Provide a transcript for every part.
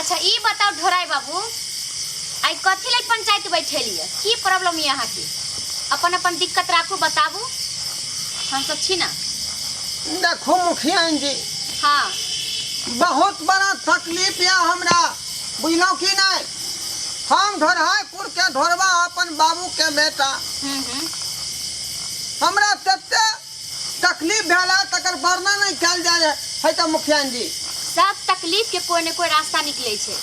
अच्छा ई बताउ ढोराई बाबू आइ कथी लेल पंचायत बैठेलियै की प्रॉब्लम यऽ अहाँके अपन अपन दिक्कत राखू बताबू हम सब छी ना देखो मुखिया जी हाँ बहुत बड़ा तकलीफ यऽ हमरा बुझलहुँ कि नहि हम ढोरहापुर के ढोरबा अपन बाबू के बेटा हम्म। हमरा तते तकलीफ भेल है तकर वर्णन नहीं कयल जाय है तऽ मुखिया जी सब तकलीफ के कोई ने कोई रास्ता निकले छै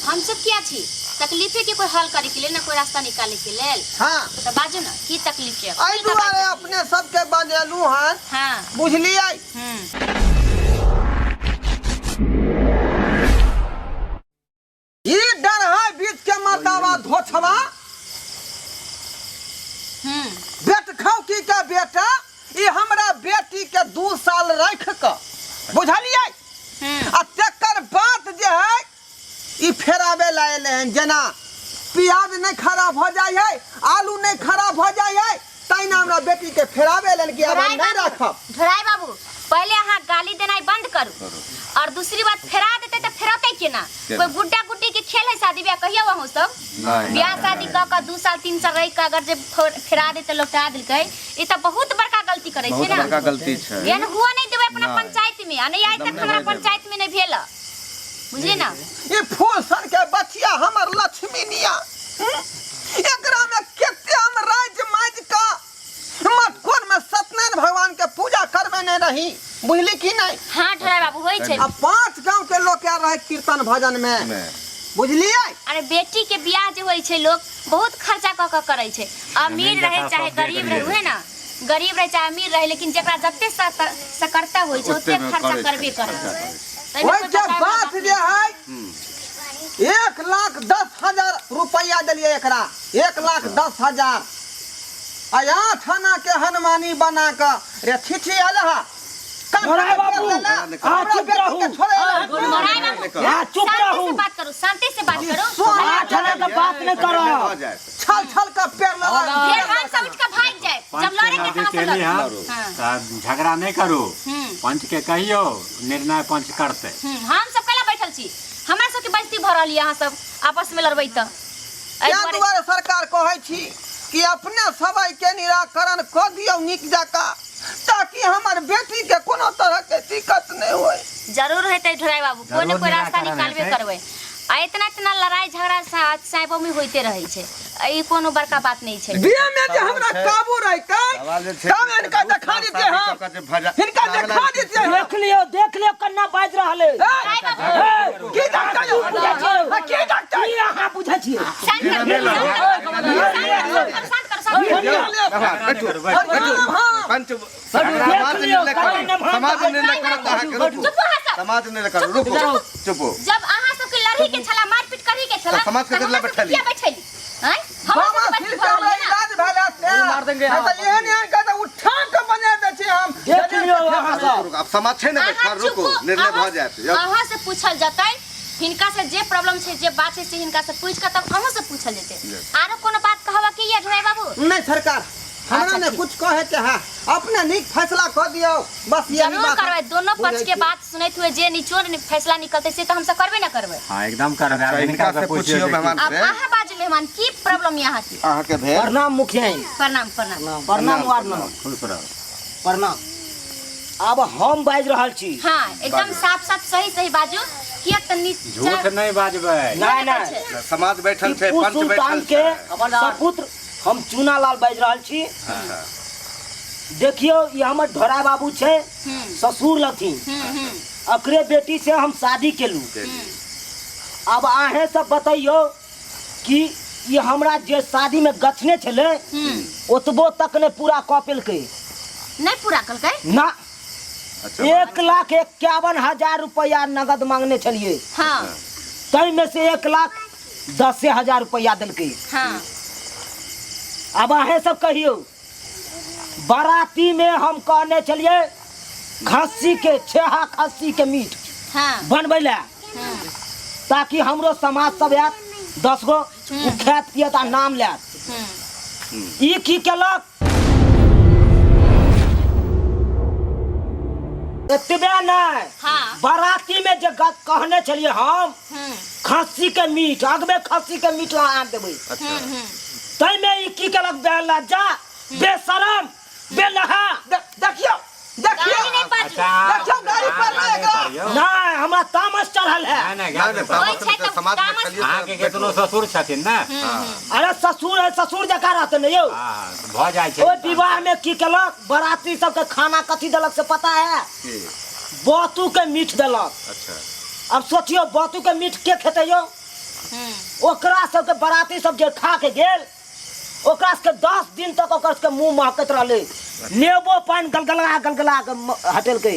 हम सब किया छी तकलीफे के कोई हल करे के लेल ना कोई रास्ता निकाले के लेल हाँ तऽ बाजू ना की तकलीफ छै एहि दुआरे अपने सबके बजेलहुँ हन हाँ बुझलियै ई डर है बीच के मर्दावा धोछवा बेट खौकी के बेटा ई हमरा बेटी के 2 साल राख के बुझलियै आ तकर बाद जे है ई फेराबे ला एलै हन जेना प्याज नहि खराब भऽ जाइ है आलू नहि खराब भऽ जाइ है तहिना हमरा बेटी के फेराबे लेल कि आब हम ढोराई नहि बाबू राखब ढोराई बाबू पहले अहाँ गाली देनाइ बंद करू और दूसरी बात फेरा देते तऽ फेरते केना केना? कोई गुड्डा गुड्डी के खेल है शादी ब्याह कहियो अहूँ सब नहीं, ब्याह नहीं, शादी नहीं। कऽ कऽ 2 साल 3 साल रहि कऽ अगर जे फेरा देते लौटा देलकै ई तऽ बहुत बड़का गलती करै छै बहुत ना बड़का गलती छै एहन हुआ नहीं देबै अपना नहीं। पंचायत में आ नहीं आइ एकदम तक नहि हमरा होय देबै। पंचायत में नहीं भेल बुझलिए ना ई फूल सन के बचिया हमर लक्ष्मी निया हम्म? एकरा में कते हम राज माज का मटकोर में सत्यनारायण भगवान के पूजा करबे नहीं रही बुझली कि नहीं हाँ ढोराई बाबू होइ छै आ पांच गांव के लोग आयल रहे कीर्तन भजन में में बुझलिए अरे बेटी के बियाह जे होइ छै लोग बहुत खर्चा कऽ कऽ करै छै अमीर जमीन रहे जथा चाहे सब देख गरीब रहे लियै। उहे ना गरीब रहे चाहे अमीर रहे लेकिन जेकरा जते सकर्ता होइ छै ओते ओते में खर्चा करै छै, करबे करै खर्चा छै करै छै। ताहिमे ओहि कोई के बताबै बात बात जे नहि। है 1,10,000 रुपया दिलिए एकरा 1,10,000 आ 8 आना के हनुमानी बना के रे छिछि आयल हा ढोराई बाबू, अहाँ चुप रहू। ढोराई बाबू, अहाँ चुप शांति रहू से बात करू शांति से बात करू 8 आना के बात नहीं करब जाए छल छल के पेड़ लगा फिर हम सब उठ के भाग जाए पंच जब के लड़े के नजदीक तहाँ से एली लड़ू हन हाँ। तऽ झगड़ा नहि करू पंच के कहियौ निर्णय पंच करतै हम सब कैला बैठल छी हमरा सबके बेइज्जती भऽ रहल यऽ अहाँ सब आपस में लड़बै तऽ एहि ताहि दुआरे दुआरे सरकार कहै छी कि अपने सबाई के निराकरण कऽ दियौ नीक जकाँ ताकि हमर बेटी के कोनो तरह के दिक्कत नहि होय जरूर हेतै ढोराई बाबू कोई ने जरूर कोई रास्ता निराकरण निकालबे हेतै। करबै आ इतना इतना लड़ाई झगड़ा साहेबो में होइते रहै छै आ ई कोनो बड़का बात नहीं छै देह में जे हमरा काबू रहतै सवाल जे छै तब हिनका देखा दिते हम हिनका देखा दिते हम देख लियौ देख लियौ कन्ना बाजि रहल है ढोराई बाबू की डॉक्टर यौ? बुझै छियै की डॉक्टर की अहाँ बुझै छियै शांत करू शांत करू शांत करू शांत करू बैठू बैठू पंच देख लियौ समाज निर्णय कन्ना करत भान समाज निर्णय करत अहाँके रुकू चुप अहाँ सब समाज निर्णय करू रुकू चुप जब अहाँ सबके लड़ही के छला मारपीट करही के छला तऽ समाज के तऽ कथी ला हमरा सबके बैठेली? किया बैठेली आँय हमरा बाबा सबके फिर बैठेली से हमरा ना इलाज भेल हत मार देंगे नहीं तऽ एहन एहन के तऽ उठा के बना दै छी हम देख लियौ अहाँ सब रुकू आब समाज छै ने अहाँ बैठल रुकू चुपू, निर्णय भऽ अहाँ- जायत अहाँ से पूछल जतै हिनका से जे प्रॉब्लम छै जे बात छै से हिनका से पूछि कऽ तब अहूँ से पूछल जेतै आरो कोनो बात कहबऽ की ये ढोराई बाबू नहीं सरकार हमरा अच्छा, ने ठीक। कुछ कहे के है अपने नीक फैसला कऽ दियौ बस यही जरूर बात करबै दोनों पक्ष बुझै के छी। बात सुनैत हुए जे निचोड़ फैसला निकलतै से तऽ हमसब करबे ना करबै हाँ एकदम करबै अच्छा, आब हिनका हिनका से से पुछियौ पुछियौ जे मेहमान अब से अहाँ बाजू मेहमान की प्रॉब्लम यहाँ के अहाँके भेल प्रणाम मुखिया जी। प्रणाम प्रणाम प्रणाम वार्ड नंबर खुश रहू प्रणाम आब हम बाजि रहल छी हाँ एकदम साफ साफ सही सही बाजू किया तऽ नीचा झूठ नहि बाजबै नहीं नहीं समाज बैठल छै टीपू पंच सुल्तान बैठल के छै सपुत्र हम चूना लाल बाजि रहल छी देखियौ ई हमर ढोरा बाबू छै ससुर लगथिन अकरे बेटी से हम शादी केलू आब अहें सब बतैयौ कि ई हमरा जे शादी में गछने छलै ओतबो तक नहि पूरा कऽ पेलकै नहीं पूरा कलकै ना अच्छा 1,51,000 रुपया नगद मांगने छलियै ताहिमे से 1,10,000 रुपया देलकै आब अहें सब कहियौ बाराती में हम कहने छलियै खस्सी के छेहा खस्सी के मीट बनबै लए ताकि हमरो समाज सब आयत 10 गो ओ खायत पियत आ नाम लेत ई की केलक एतबे नहि, हाँ। बराती में जे कहने छलियै हम हम्म खस्सी के मीट, अगबे खस्सी के मीट आन देबै। अच्छा। ताहिमे ई की केलक बेलज्जा, बेशरम, बेलहा। देखियौ देखियौ। गाली नहीं बाजू। अच्छा। देखियौ गाड़ी पर गाली एकरा। पढ़ियौ। नहि, हमरा तामस चढ़ल है। नहि, नहि, नहि, गाली नहि, पढ़ियौ। होइ छै तऽ समाज में तामस- छलियै अहाँके केतनो ससुर छथिन ने? अरे ससुर है, ससुर जकाँ रहते ने यौ। हाँ, भऽ जाइ छै। ओ विवाह में की केलक, बराती सबके खाना कथी देलक से पता है? की? बतू के मीट देलक। अच्छा। अब सोचियो बतू के मीट के खेतै यौ? ओकरा सबके बराती सब जे खा के गेल, ओकरा सबके 10 दिन तक ओकर सबके मुंह महकैत रहलै, नेबो पानि गलगला गलगला के हटेलकै।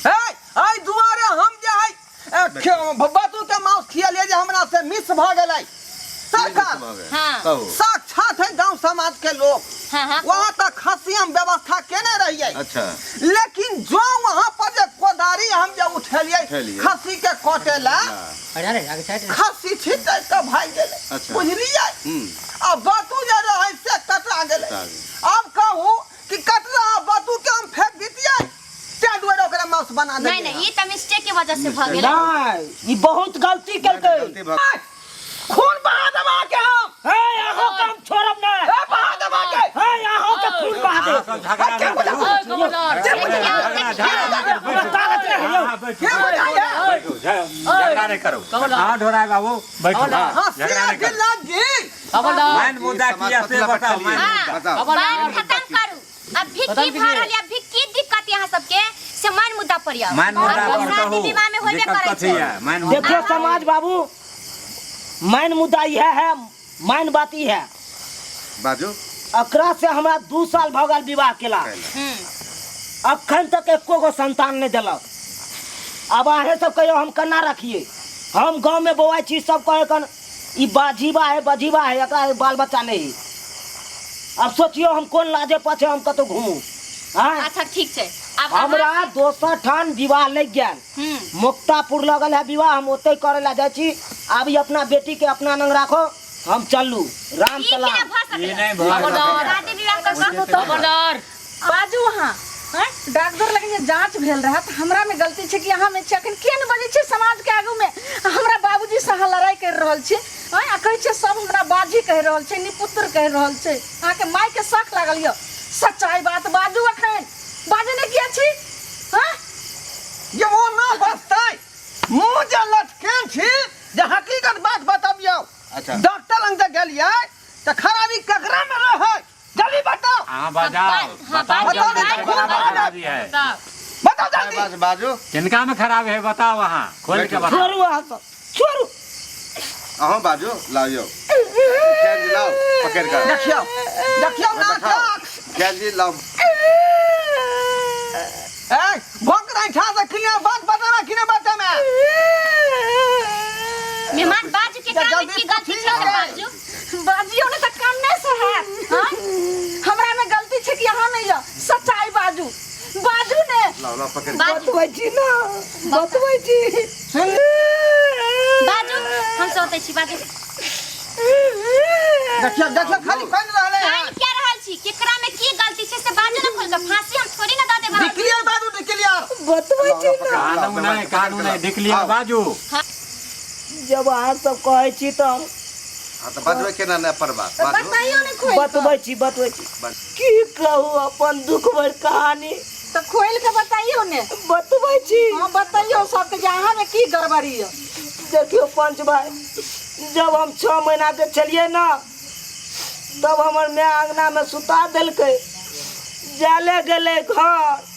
हे, एहि दुआरे हम जे है, बतू के मांस खियलियै जे हमरा से मिस भऽ गेलै। सरकार भऽ गेल। हाँ। कहू। साक्षात है गांव समाज के लोग। हाँ, हाँ। वहाँ तक खस्सी हम व्यवस्था केने रहियै। अच्छा। लेकिन जो वहाँ पर जे कोदारी हम जे उठेलियै उठेलियै। खस्सी के कटे ला, हाँ। खस्सी छिटक के भागि गेलै। अच्छा। बुझलियै? हम्म। आ बतू जे रहै से कटा गेलै। कटा गेलै। आब कहू कि कटला बतू के हम फेंक दितियै, ताहि दुआरे ओकरा मांस बना नहीं देलियै। नहीं, ई तऽ मिस्टेक के वजह से भऽ गेलै। नहि, ई बहुत गलती केलकै। गलती भऽ खून बहा देब अहाँके हम। हे, अहाँ के हम छोड़ब नहि। हे, बहा देब अहाँके। हे, अहाँ के खून बहा देब। अहाँ सब झगड़ा नहि करू। देखियौ, देखियौ। हमरा ताकत नहि है यौ। हाँ, बैठू, के बुझाइए? बैठू, झगड़ा नहि करू। हाँ, ढोराय बाबू, बैठू। हाँ, झगड़ा सिया नहि करू। दिल्ला जी। मेन मुद्दा की है से बताउ, मेन हाँ। मुद्दा। बताउ। बात खत्म करू। अभी की भऽ रहल अभी की दिक्कत यहाँ सबके से मेन मुद्दा पर आउ। मेन मुद्दा और पर शादी कहू। विवाह में होबे दिक्कत करै कथी छै। है? मेन मुद्दा। देखियो समाज बाबू, मेन मुद्दा यह है, मेन बात ई है। बाजू। अकरा से हमरा 2 साल भऽ गेल विवाह केला, अखन तक एको गो संतान नहीं देलक। अब अहें सब कहियो हम केना रखिए? हम गांव में बौआइ छी, सब कहे कन ई बाजीबा है, बाजीबा है, एकरा बाल बच्चा नहीं है। अब सोचियो हम कोन लाजे पाछे हम कतौ घूमू। हाँ? अच्छा ठीक छै। अब हमरा दोसर ठान विवाह लग गेल, मुक्तापुर लगल है विवाह, हम ओतै करे ला जाइ छी। आब ई अपना बेटी के अपना नंग राखो, हम चलू। राम ई केना सलाम। भऽ सकलै? ई नहि भऽ सकलै। शादी विवाह कऽ कऽ खबरदार बाजू अहाँ। हैं? डॉक्टर लग जे जांच भेल रहे तऽ हमरा में गलती छै कि अहाँ में छै? अखन किया नहि बजै छियै समाज के आगू में? हमरा बाबूजी से अहाँ लड़ाई करि रहल छी, हैं? आ कहै छियै सब हमरा बाजी कहि रहल छै, निपुत्र कहि रहल छै। अहाँके माय के शक लागल यऽ। सच्चाई बात बाजू, अखन बाजै नहि किया छी? हैं? ये वो ना बचतै, मुँह जे लटकेन छी जे हकीकत बात बतबियौ। अच्छा। डॉक्टर लग जे गेलियै तऽ खराबी ककरा में रहै? जल्दी बताओ। अहाँ बजाओ, हाँ, बताओ बाजू, जल्दी, बाजू। किनका में खराबी है? बताओ जल्दी। बाजू, बाजू। किनका में खराबी है बताओ, अहाँ खोल के बताओ। छोड़ू अहाँ सब, छोड़ू। अहाँ बाजू, लाओ यौ। मुखिया जी लाओ, पकड़ कर। देखियौ, देखियौ ना बैठाओ। नाटक। मुखिया जी लाओ। ए, भोंक रही ठा से क्लियर बात बताना कि नहीं बताना? मेहमान बाजू के जल्दी में की गलती छै से बाजू। बाजियो ने तऽ कान नहि से हैत। हाँ? हमरा में गलती छै कि अहाँ में यऽ? सच्चाई बाजू, बाजू ने। लाओ, लाओ, पकड़। बाजू। बतबै छी ना, बतबै छी। बाजू, हम सोचै छी बाजू। देखियौ, देखियौ, खाली कान रहलै हन। कान किया रहल छी? केकरा में की गलती छै से बाजू ने खोल के, फांसी हम थोड़ी ना दऽ देब अहाँके। डिक्लियर बाजू, डिक्लियर। बतबै छी ना। कानून नहि, कानून नहि, डिक्लियर बाजू। जब अहाँ सब कहै छी तऽ हम हाँ, तऽ बजबै केना नहि पर बात? बाजू। बताइयो ने खोलि कऽ। बतबै छी, बतबै छी। की कहू अपन दुख भर कहानी? तऽ खोलि कऽ बताइयो ने। बतबै छी। हाँ, बतैयो सबके जे अहाँ में की गड़बड़ी यऽ। देखियौ पंच भाई, जब हम 6 महीना के छलियै ना, तब हमर माय अंगना में सुता देलकै। जाले गेलै घर,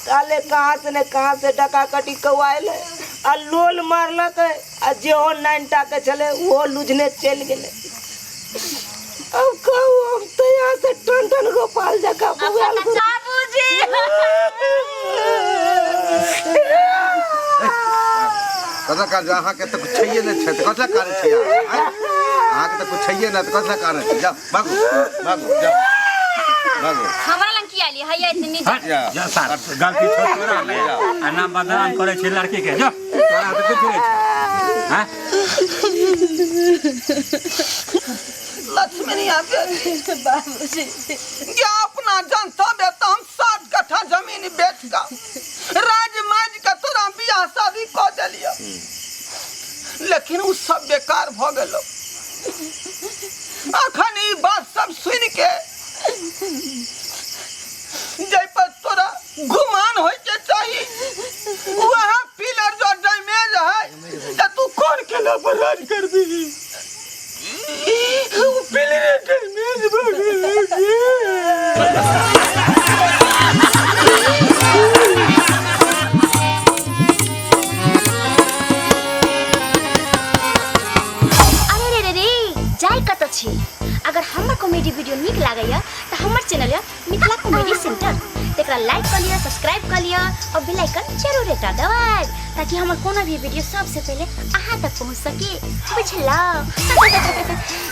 ताले कहाँ से ने कहाँ से डका कटी कौआ एलै आ लोल मारलकै, आ जेहो 9 टा के छलै ओहो लुझने चलि गेलै। अब कहू हम तऽ यहाँ से टन टन गोपाल जकाँ बौआयल घुर- बाबूजी। कथला काज? अहाँके तऽ किछु छैहे नहि छै, तऽ कथला काज छै अहाँ? आँय? अहाँके तऽ किछु छैहे नहि, तऽ कथला काज छै? जाउ, भागू, भागू, जाउ, भागू। हमरा लग की आइली हैया इतनी हट, जा। जा सार, गलती छौ तोरा में, आ नाम बदनाम करै छै लड़की के। जो, तोरा तऽ किछु नहि छौ। हाँ? लक्ष्मणिया बेटी। बाबूजी। जे अपना जनता दे तऽ हम 7 कट्ठा जमीन बहिन बेच कऽ राज माज के तोरा बियाह शादी कऽ देलियौ, लेकिन उ सब बेकार भऽ गेलो। अखन ई बात सब सुनि के जाहि पर तोरा गुमान होय के चाही, वह पिलर जो डैमेज है त तू कोन केला पर राज करबी? उ पिलर डैमेज भ गेल। अरे रे रे रे, जाय कतऽ छी? अगर हमर कॉमेडी वीडियो नीक लागैया तऽ हमर चैनल यऽ मिथिला कॉमेडी सेंटर, तकरा लाइक कऽ लिअ, सब्सक्राइब कऽ लिअ और बेल आइकन जरूर एकटा दबाएब ताकि हमर कोनो भी वीडियो सबसे पहिले अहाँ तक पहुँच सके। बुझलहुँ?